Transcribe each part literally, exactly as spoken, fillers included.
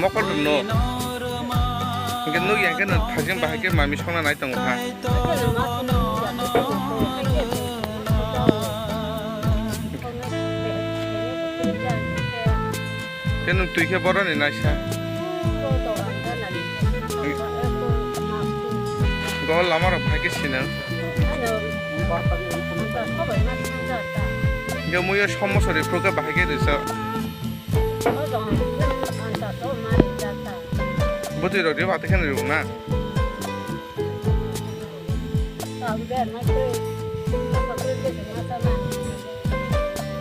Mokol rwno. Hwnkhe nuk ya khe no thajin bahai khe mami songna nai tongo ha. Khe nwng twi khe boroni naisa. Go lama rok bahai khe sinang. Hwnkhe muiyo somoso ripro khe bahai khe rwsa. Bwtwi rok ri bata khe rwng na.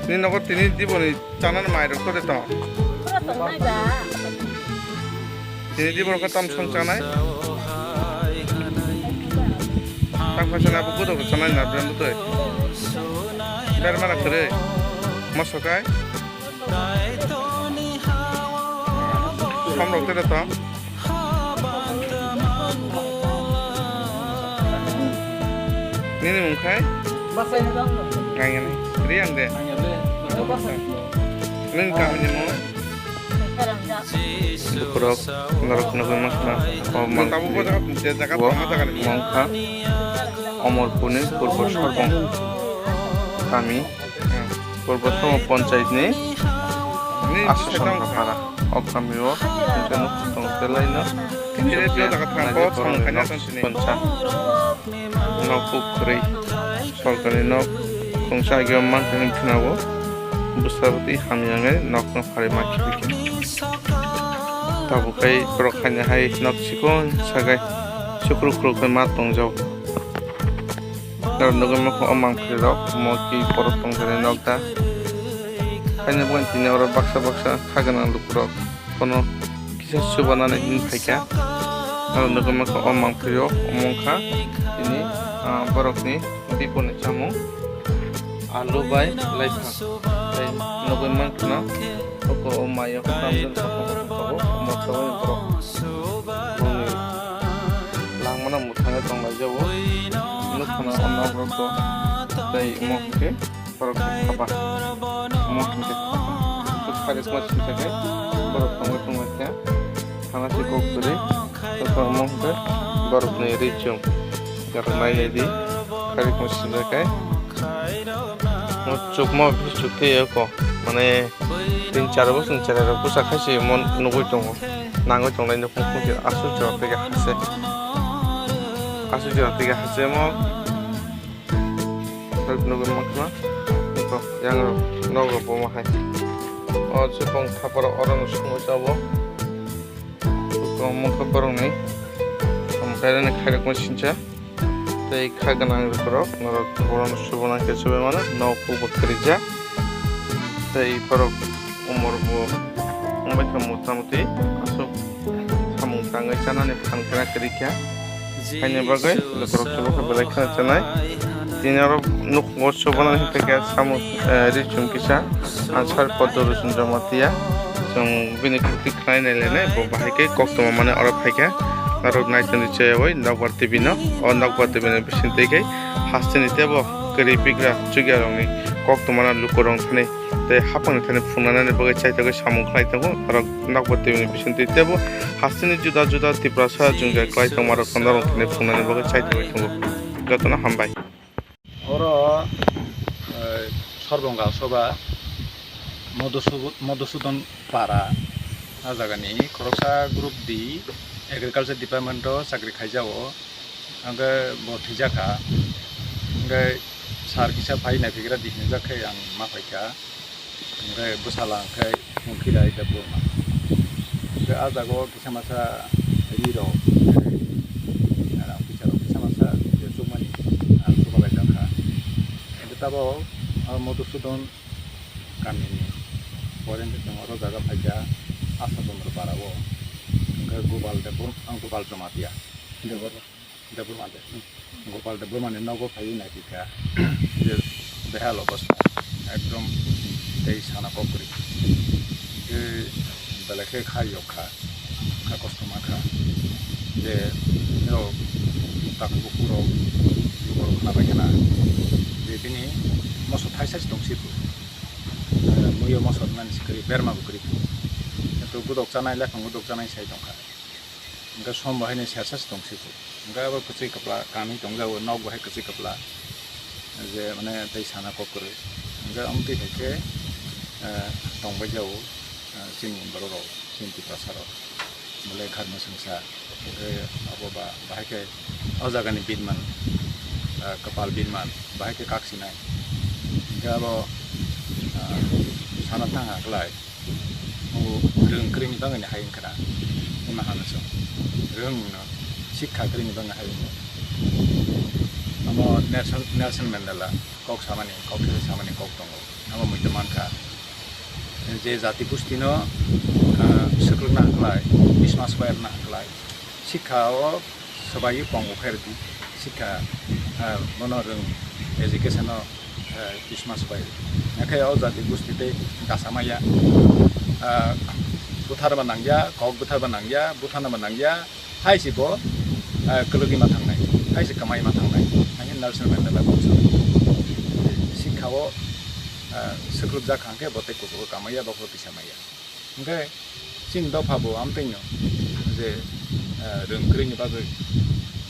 Ni nogo tini diboni chanani mai rok tore tong. Tini dibo rok tam song chanai. Tang phai chanai abo gudo chanai na brem bwtwi. Ber mana kwrwi. Moso kai. Som rok tore tong. Nini mung khai? Nang yani. Riang de. Nini kami ni mung? Dukurok norok nugwi mankha. O mang tabuk bo jaga, je jaga o tongma jaga ni. Mangkha. Omorpurni purbo sorbong kami. Purbo Somo Panchayat ni Asasonka para. O kami o hwnkheno tong telaino. Kini radio jaga thang ko samung khaina tong sini. Pancha. Nok bukhurwi. Sorkar ni nok khungsa agyo mankha hwnkhe nabo. Bwsabwtwi hamya wngwi nok no pharwi ma khibikhe. Tabuk khai borok khaina hai nok chikon sagai. Sukruk kruk khe ma tongjao. Norok nugwi mankha o mangpili rok, omo twi borok tongthani nok da. Haino bo tini oro baksa baksa kha gwnang lukurok, kono kisa chubanani hwnwi phaikha. Norok nugwi mankha o mangpili rok, omo wngkha tini, ah, borokni diponi chamung, alu bai laiphang. Tei nugwi mankha no. Oko o mayo tamjani kotor kotor tabuk moto borok bongni langmano mwthangwi tonglaijao. Nukphano o nok rokbo tei omo hwnkhe borok khe khaba. Omo hwnkhe kharikma singsa khe borok tongwi tongma khe thana se kok kwrwi. Oko omo hwnkhe borokni ri chum. Aro nai nai di kharikma singsa khe. Mo chukma bisi chuk twi oko mane. Tin char bosong cherai rok bwsa khai se mon nugwi tongo, nangwi tongnai nukung nukung se aswk jora tei hase, aswk jora tei hase mo nugwi mankha. Eko yang rok nok rok bo ma hai o chukong thaparo oro no sungwi tabuk kok mokhe borokni kairani khairokma sincha. Tei kha gwnang rwkhrok norok borokno subuna khe chubai mano, nok kubuk kwrwijak. Tei borok umor bo wngbai kha mota moti aswk samung tangwi chanani phan khna kwrwi kha. Haini bagwi lukurok chuba khe belai kheno chanai. Tini oro nukhungo chubanani hinkhe khe samung, eh, ri chum kisa answer Poddo Rosun Jamatia. Chwng bini kwtwi khnai nai lainai bo bahai khe koktwma mane oro phaikha. Norok nai tongwi chayawi Nokbar T V no, o Nokbar T V ni bisingtwi khe hasteni teibo kwrwi bigra chukya rokni koktwmano lukurok thani tei haphangni thani phunuknani bagwi chaitogwi samung khlai tongo. Norok Nokbar T V ni bisingtwi teibo hasteni juda juda Tiprasa jwngjal khlai tongmarokno norok thani phunuknani bagwi chaitogwi tongo. Jotono hambai. Oro, eh, Sorbonga Soba Modhusu-, Modhusudan Para, a jagani khoroksa Group D Agriculture Department o chakri khaijao, hwnkhe bo thwijakha, hwnkhe sir kisa phai naiphigra di hinjak khe ang ma phaikha. Hwnkhe bwsala hwnkhe Mungkhirai Debbarma. Hwnkhe ah jagao kisa masa ri rok, eh, officer rok kisa masa je chukmani, ah, chubalai jak kha. Hwnkhe tabok, ah, Modhusudan kamini, pore hwnkhe chwng oro jaga phaikha Asha Chandra Para o. Hwnkhe Gopal Debbar-, ah, Gopal Jamatia. Debbarma de. Gopal Debbarma ni nogo phaiwi naiphi kha. Je behal obostha. Ekdom tei sana kok kwrwi. Je belai khe kha yok kha. Kha kosto ma kha. Je norok takhuk bukurok, bukurok khna bai khna. Je bini moso thaisa se tong siphu. Muiyo moso nani se kwrwi, berma bo kwrwi phu. Gudok chanai, lephang gudok chanai sai tongkha. Hingke som bo haino sersa se tong siko. Hingke abo kwchwi kwpla kanwi tongjago, nok bo hai kwchwi kwpla. Je mane tei sana kok kwrwi. Hingke amtwi hai khe, eh, tongbai jago, eh, chini borok rok, chini Tiprasa rok. Belai kharma swngsa. Hingke abo ba, bahai khe o jagani binman, ah, kwpal binman, bahai khe kaksinai. Hingke abo, ah, sana thang ha kwlai, o rwng kwrwini bagwi ni hai wngkha na, ima hano chwng rwng no sikha kwrwini bagwi hai wngkha. Amo Nelson, Nelson Mandela kok samani, kok samani kok tongo, amo muitu mankha. Je jati gustino, ah, swkrwkna kwlai, bismas bai rwna kwlai, sikha o swbai pongo khe rwdi, sikha, ah, bono rwng education o, ah, bismas bai rwdi. Hakhe o jati gusti tei kasa maya, ah, butharba nangya, kok butharba nangya, butharnaba nangya, hai se bo, ah, kwlwgwi ma thangnai, hai se kwmai ma thangnai, hai khe Nelson Mandela kok sa. Sikha o, ah, swkrwkjak hwnkhe bo tei kuchugo kamaiya, bokhoro kisa maya. Hingke chini dopha bo amtwino je, eh, rwng kwrwini bagwi,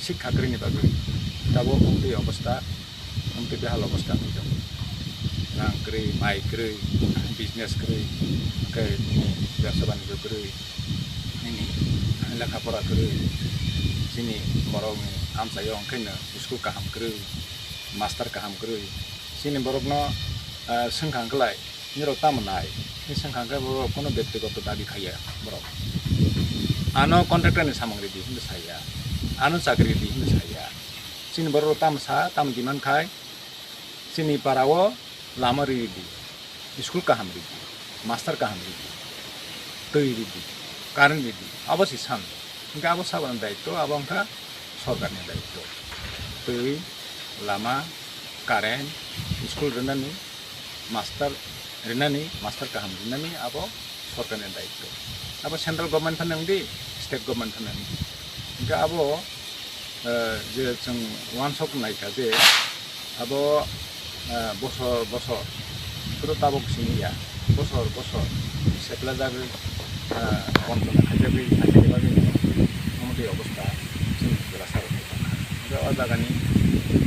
sikha kwrwini bagwi tabuk amtwi obostha, amtwi behal obostha wngwi tongo. Rang kwrwi, mai kwrwi, business kwrwi, hingke nini bebsa banijyo kwrwi, nini lekha pora kwrwi, chini borokni amchaio hingke no school kaham kwrwi, master kaham kwrwi, chini borokno, eh, swngkha hwnkhe lai, Nirok tamo nai? Hwnwi swngkha hwnkhe borok kono bektigoto dabi khaiya borok. Ano contractor ni samung ridi hwnwi saya, ano chakri ridi hwnwi saya. Chini borok tamo sa, tamo demand khai, chini para o lama ridi, school kaham ridi, master kaham ridi, twi ridi, current ridi, abo se san. Hwnkhe abo saboni daityo, abo wngkha sorkarni daityo. Twi, lama, current, school rwnani, master rinani, master kaham rinani abo sorkarni daityo. Abo central government phano wngdi, state government phano wngdi. Hingke abo, eh, je chwng uansuk naikha je abo, eh, bosor bosor, phuru tabuk simi ya, bosor bosor seplajagwi, eh, bontona khaijagwi phainani bagwi omo twi obostha chini jora sarokni tongkha. Hingke o jagani,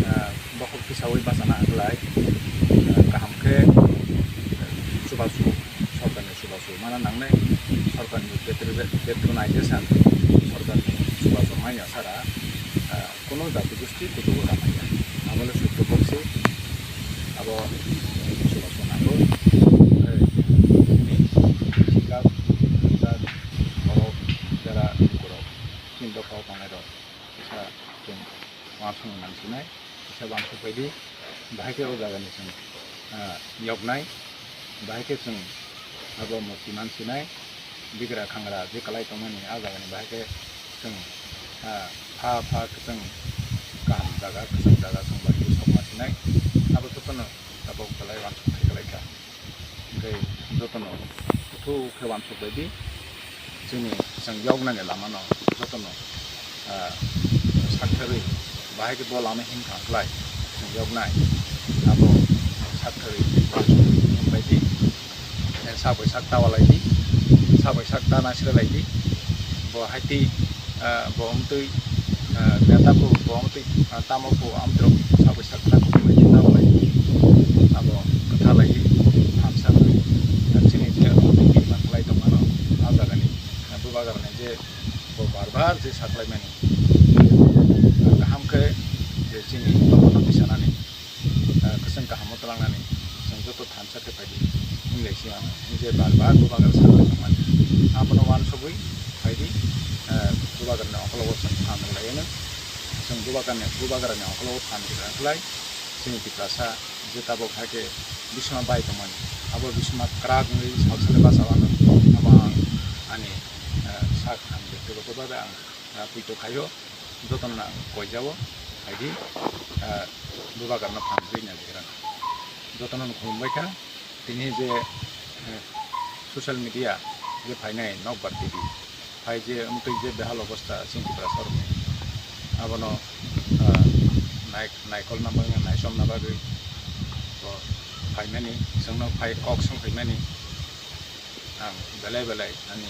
eh, Bokhok tisaui bachana kwlai, eh, kaham khe, eh, chubachu, sorkarni chubachu mana nangnai, sorkarni patri-, patronization, sorkarni chubachu manya sara, eh, kono jati gosti kuchugo ramaiya. Abo le sotto boksi, abo, eh, chubachu nango, eh, ni sikap, sikap, borok, jera, borok, chini dophao tongnairok. Kisa chwng uansukna nang sinai, kisa uansuk bai di, bahai khe o jaga ni chwng, ah, yoknai, bahai khe chwng abo murti man sinai, bigra khangra je kwlai tongmani a jaga ni bahai khe chwng, ah, pha pha kwchwng kaham jaga, kwchwng jaga chwng bahai khe sokma sinai, abo jotono tabuk belai uansuk khe kwlai kha. Hingke jotono kuthuk khe uansuk bai di, chini chwng yoknani lamano jotono, ah, saktharwi bahai khe bo lama himkha kwlai chwng yoknai, abo saktharwi uansuk him bai di, eh, sak bai sak ta walai di, sak bai sak ta nasra lai di, bo hai twi, ah, bo wng twi, ah, neta bo, bo wng twi, ah, tamo bo amtwrok sak bai sak ta kok bai ta walai. Abo kwtha lai thansa bai, ah, chini je abo twi kirima khlai tongmano, ah, jagani, ah, bubagrani je bo bar bar je saklaimani, ah, kaham khe je chini dophano tisanani, ah, kwchwng kahamo twlangnani chwng joto thansa khe phaidi, hinglai se ang je bar bar bubagra sakha tongmani. Abono uansugwi phaidi, ah, bubagrani okologo chwng phan rwlaiano, chwng bubagrani, bubagrani okologo phan rwkha khlai chini Tiprasa je tabuk hai khe bisma bai tongmani, abo bisma kwrak wngwi salsani bachao ano, abo ang ani, ah, sak ang bektigoto bhabe ang, ah, puito khaio, jotono ang koijao, phaidi, ah, bubagrano phan rwina rwkha. Jotono khulumbai kha. Tini je, eh, social media je phainai Nokbar T V, phai je wngtwi je behal obostha chini Tiprasa rokni, abono, ah, nai-, naikolna bagwi, naisomna bagwi bo phaimani, chwngno phai kok swng phaimani, Ang belai belai ani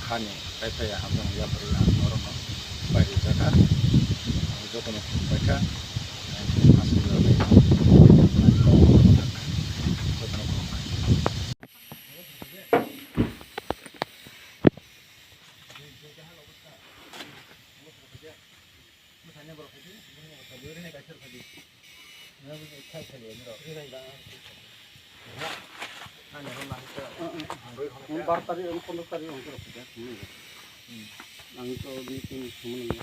hani phai phai hamjak yaphari ang norokno pai rijak kha. Ang jotono khulum pai kha. Ang aswk belai jotono khulum kha. Bar tarikh, pondro tarikh hwnkhe rw kha de. Ang to meeting thumui.